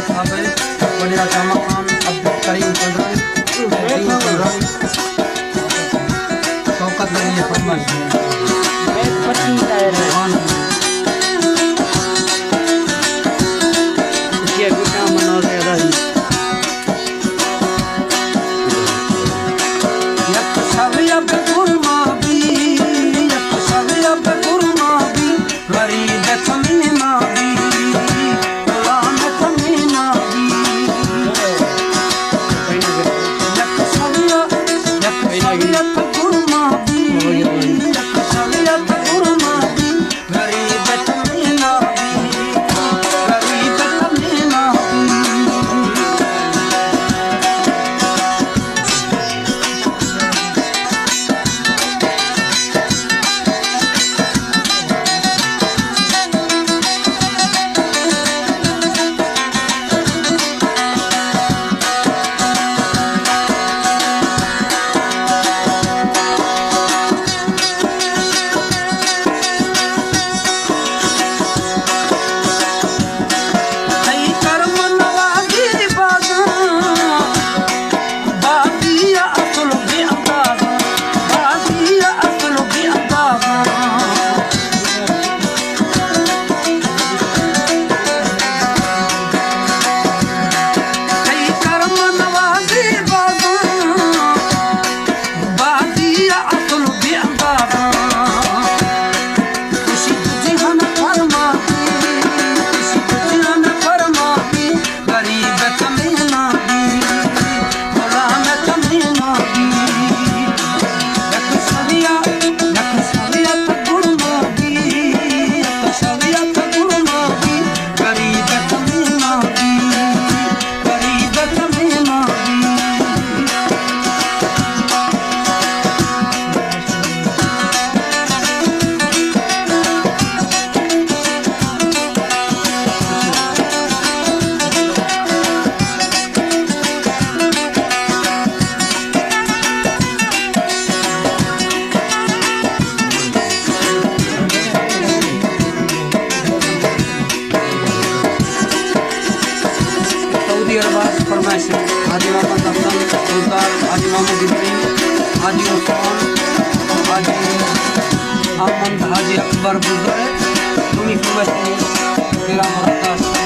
صاحب، وڈیرہ جامع خان، عبدالکریم چندرانی، مہدی چندرانی، شوکت علی فرمائش۔ یک شب ءَ بہ گرما بی، یک شب ءَ بہ گرما بی، غریب ءِ تمینا بی، غلام ءِ تمینا بی۔ یک شب ءَ، یک شب ءَ بہ گرما بی، یک شب ءَ بہ گرما بی، غریب ءِ تمینا بی، غریب ءِ تمینا بی۔ تئی کرم نوازی بازاں، بازی ءَ اصل بے اندازاں، بازی ءَ اصل بے اندازاں۔ تئی کرم نوازی بازاں، بازی ءَ اصل بے اندازاں۔ خوشی دو جہان فرما بی، خوشی دو جہان فرما بی، غریب ءِ تمینا بی، غلام ءِ تمینا بی۔ یک شب ءَ، یک شب ءَ تو گرما بی، یک شب ءَ تو گرما بی، غریب ءِ تمینا بی، غریب ءِ تمینا بی۔ سعودی عرب ءَ فرمائش، حاجی محمد حسن، سردار حاجی محمد ابراہیم، حاجی عثمان، حاجی احمد، حاجی اکبر بزرگ، دومی فرمائش، تیرہ مراد۔